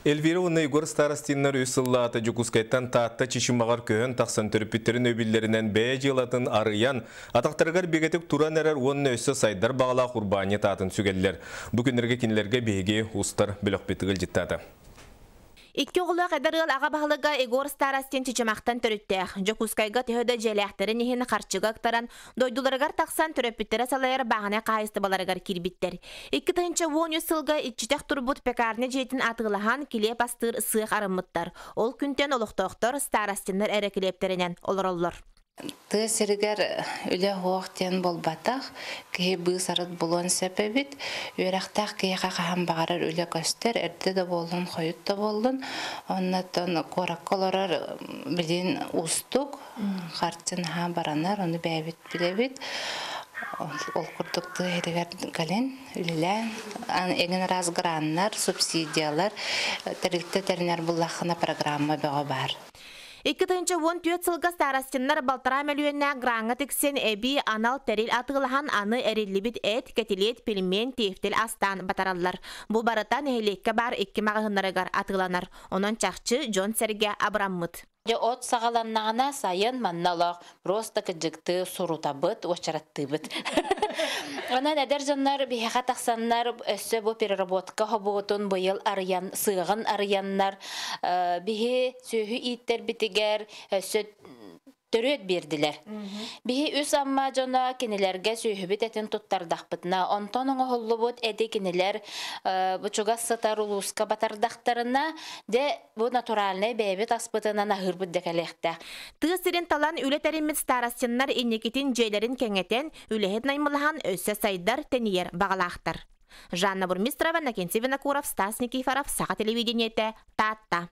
Эльвира уонна Егор Старостиннар үс сыллааҕыта Дьокуускайтан Таатта Чычымаҕар көһөн тахсан төрөппүттэрин өйөбүллэринэн бэйэ дьыалатын арыйан, атахтарыгар бигэтик туран эрэр уонна өссө сайдар баҕалаах урбаанньыт аатын сүгэллэр. Бу күннэргэ кинилэргэ биһиги устар бөлөхпүт ыалдьыттаата. Икки оҕолоох эдэр ыал аҕа баһылыга Егор Старостин Чычымахтан төрүттээх. Дьокуускайга төһө да дьиэлээхтэрин иһин харчыга ыктаран, дойдуларыгар тахсан төрөппүттэрэ салайар бааһынай хаһаайыстыбаларыгар киирбиттэр. 2013 сылга иччитэх турбут пекарня дьиэтин атыылаһан килиэп астыыр сыах арыммыттар. Ол күнтэн олохтоохтор Старостиннар эрэ килиэптэринэн олороллор. Тыа сиригэр үлэ суох диэн буолбатах, киһи быыс-арыт булуон сөп эбит. Үөрэхтээх киһиэхэ хаһан баҕарар үлэ көстөр, эрдэ да буоллун, хойут да буоллун. Оннуттан куоракка олорор билигин уустук, харчы наһаа баранар, ону бэйэбит билэбит. Ол курдук тыа сиригэр кэлин үлэлээн, эҥин араас граннар, субсидиялар, тэрилтэ тэринэр буллаххына программа бөҕө баар. 2014 сылга Старостиннар балтараа мөлүйүөннээх граҥҥа тиксэн эбии анал тэрил атыылаһан аны эриллибит эт, кэтилиэт, пельмень, тефтель астаан батараллар. Бу барыта нэһилиэккэ баар икки маҕаһыыннарыгар атыыланар. Онон чахчы дьон-сэргэ абыраммыт. Дьэ от саҕаланнаҕына сайын манна олох просто кыдьыктыы сурутабыт, уочараттыыбыт. Онон эдэр дьоннор биһиэхэ тахсаннар өссө бу переработка хобуотун быйыл арыйан, сыаҕын арыйаннар биһи сүөһү ииттэрбитигэр өссө төрүөт биэрдилэр. Биһи үс Амма дьоно кинилэргэ сүөһүбүт этин туттардахпытына, онтон оҥоһуллубут эти кинилэр бу чугас сытар улууска батардахтарына, дьэ бу натуральнай бэйэбит аспытынан аһыырбыт да кэлиэхтээх. Тыа сирин талан үлэ тэриммит старостиннар инникитин дьиэлэрин кэҥэтэн, үлэһит наймылаһан өссө сайдар, тэнийэр баҕалаахтар. Жанна Бурмистрова, Накентий Винокуров, Стас Никифоров, Саха телевидениетэ, Таатта.